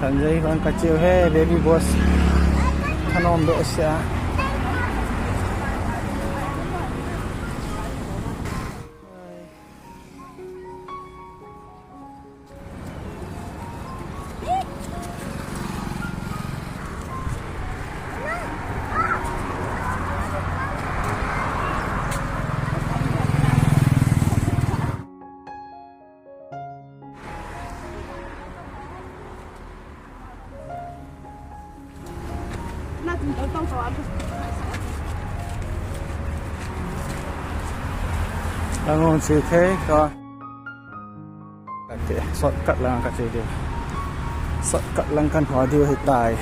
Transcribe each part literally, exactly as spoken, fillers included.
Sanjay vang ka cheu he, baby boss. Thanom behseh a. Angon si thei ka. Kati, shortcut lang kati diu. Shortcut lang kan ho diu hitai.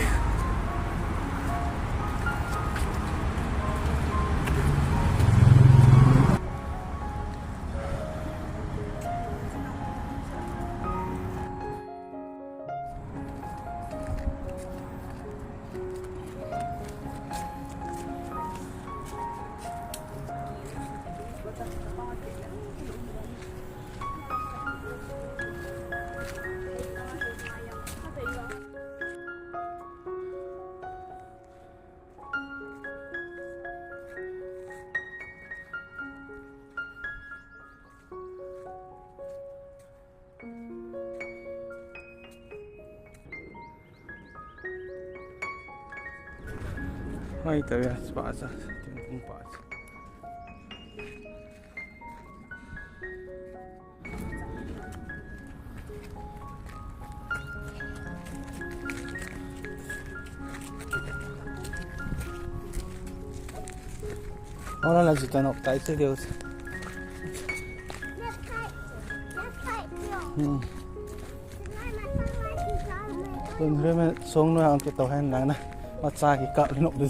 Hai ta ya, spaza, tingkung pa. Ora la juta no, tai se Deus. Hmm. Tun re me song no ang kito hen lang na. Macha ki kap nok du.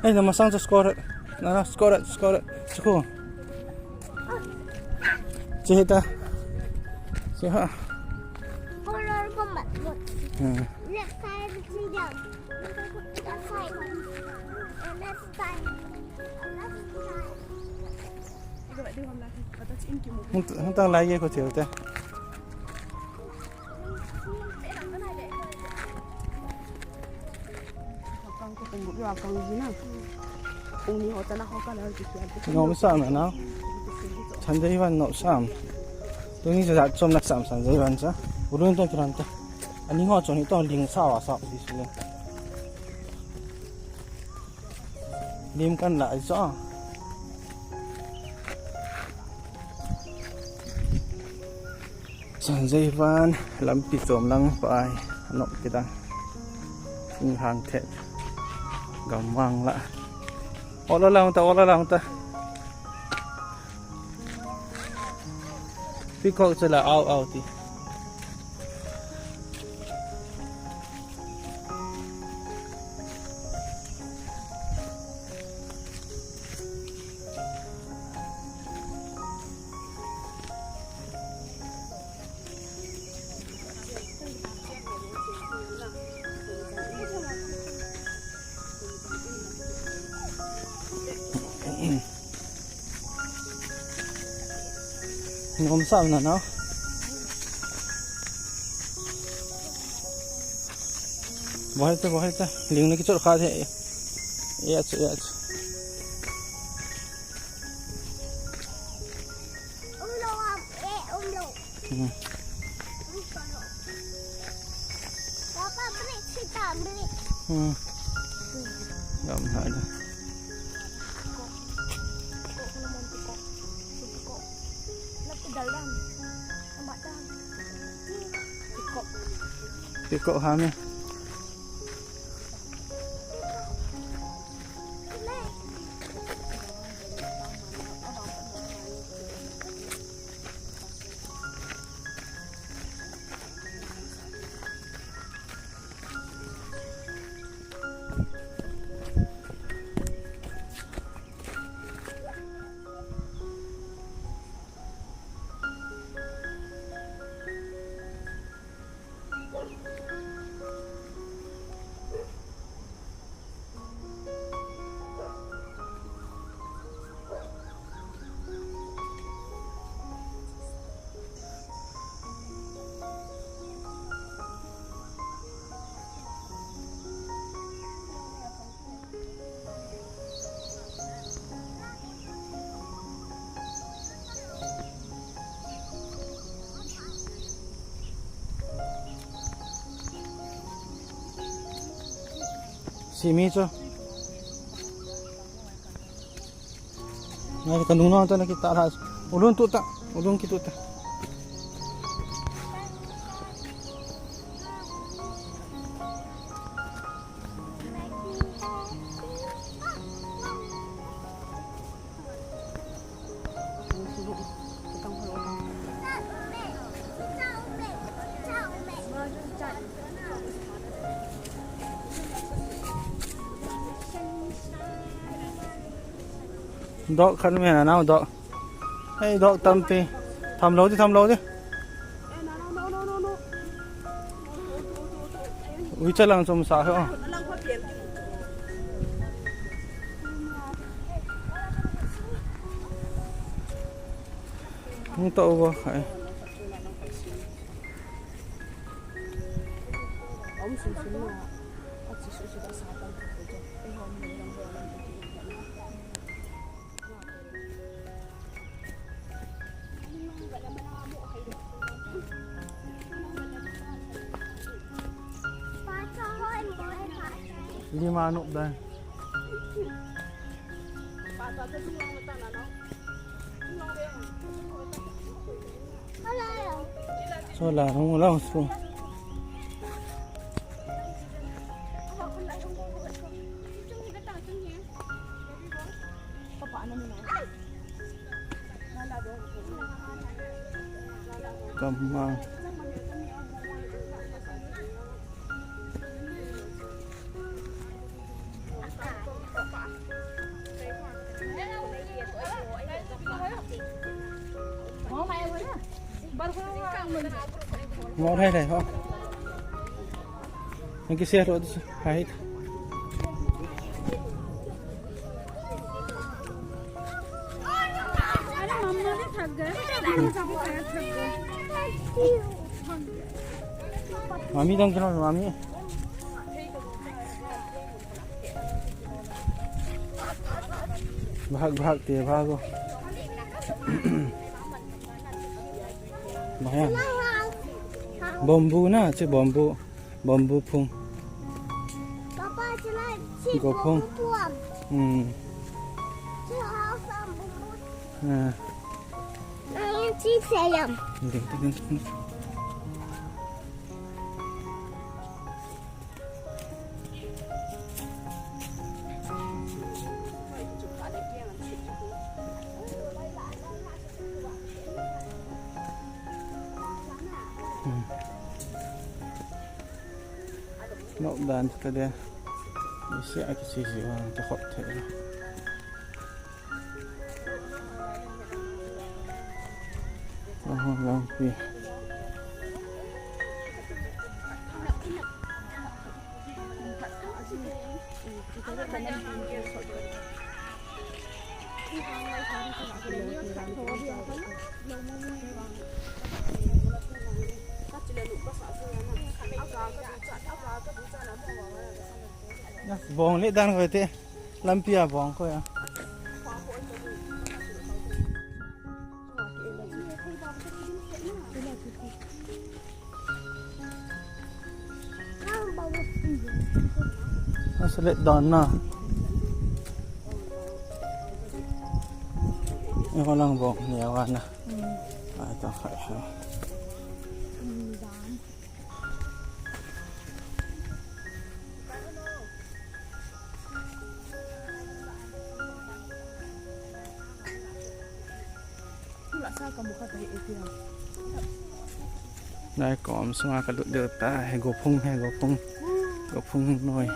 Ei, na masang chu score. Na, na, score, score. Chuku. Che ta. Che ha. Hmm. Hung, hung tang lai ye ko cheu te. Nom sam na na. Sanjay Van nom sam. Tuni sa chom na sam Sanjay Van sa. Ulun to kiran ta. Ani ngo chon hi to ling sa wa sa si si. Lim kan la ai sa. Sanjay Van lampi chom lang pa ai. Anop kidang. Sing hang the. Gam mang la. Ola lang ta, ola lang ta. Peacock chu la au au ti. Nom sam na na. Bahai ta, bahai ta. Ling na kichot kha the. Ya chu, ya chu. Hmm. Papa, beri kita, beri. Hmm. Gam hai da. Peacock ha me. Simi chu. Ngai ka nung nung ta na kita la. Ulun tu ta. Ulun kitu ta. Dok khan me na nau dok. Hei dok tampi. Tham lo di, tham lo di. Ui, chalang chom sa he o. Hung ta uva khai. Lima nop dan. Solar hung lang su. Kama. Mo thei thei ho. Nang kisia lo tu hai. अरे मम्मा भी थक गए, मम्मी सब भी थक गए। Mami dang kena mami. Bhag bhag te bhago. Bhag. Bamboo na, che bamboo. Bamboo phung. Papa, chulai, chi Go phung. Bamboo phung. Hmm. Chi house am bamboo. Ah. Nang chi sayam. Ding, ding, ding. Hmm. Nok dan chu ka de. Ni se a ki si si wa ka khop the. Oho, lampi. Bong le dan ko te, lampi a bong ko ya. Asa let down na. Eko lang bong ni awa na. Hmm. Ah, ito, okay. Hmm, dan. Nai kom sunga ka lut deu ta, he gophung, he gophung, gophung noi.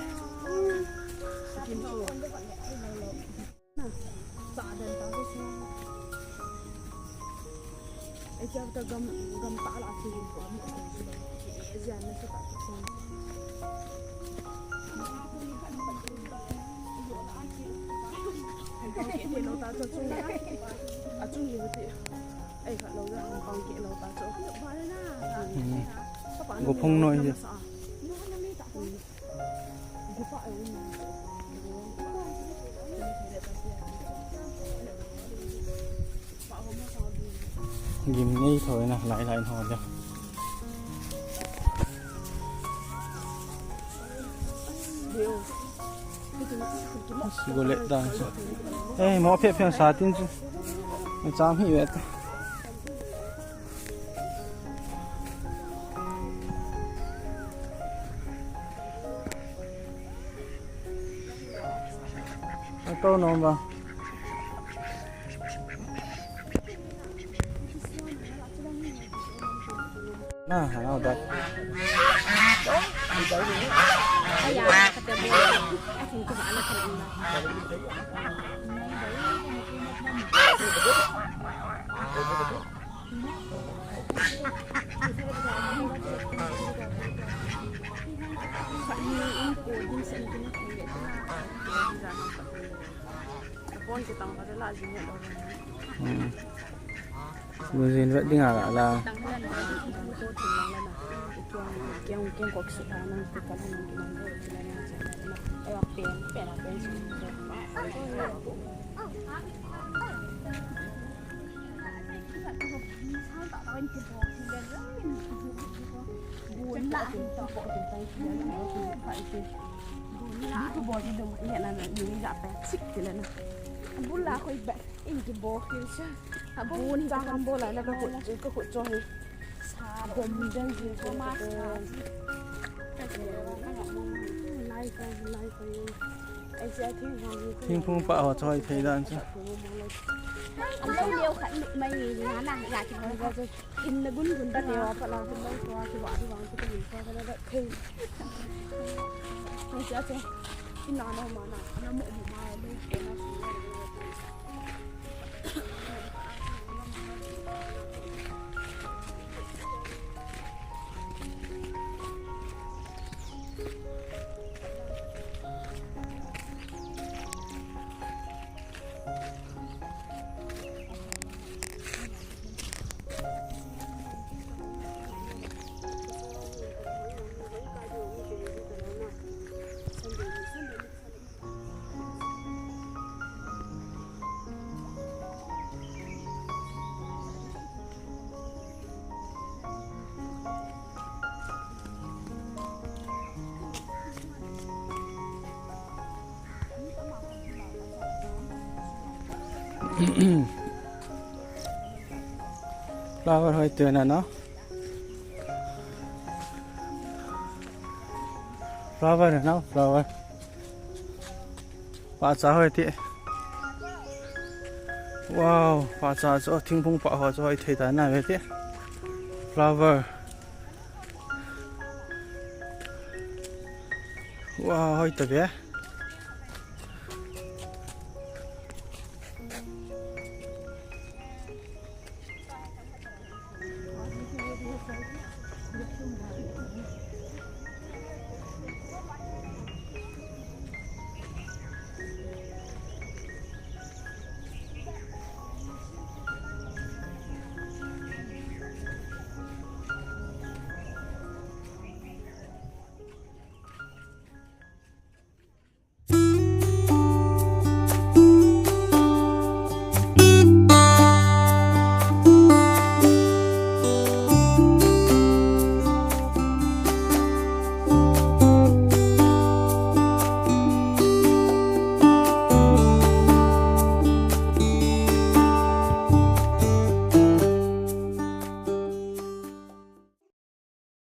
Hmm. Gophung noi je. Gim nei thoi na, lai lai ho ja. Sigo let dan chu. Eh, mo phe phe sa tin chu. Cham hi vet. Ato no ba. Na, hana ba. Mun jin vet ding a la. Bula koi ba, inki bo kil sa. Bun chang ham bo lai la ka khut chu, ka khut chu hi. Sa bom den ji ko ma sa. Lai ko, lai ko. Ai ja thing hang. Thingphung pah ho choi thei dan chu. An lo leo khat mai ni na na ya ki ho. In na gun gun ta leo pa la gun lo to ki wa di wang ki ni ko na da thei. Ai ja chu. In na no ma na, na mo mo ma lo ko na su. Flower hoi tu na no. Flower no, flower. Pahcha hoi ti. Wow, pahcha chu thingphung pah ho chu hoi thei ta na ve ti. Flower. Wow, hoi ta ve.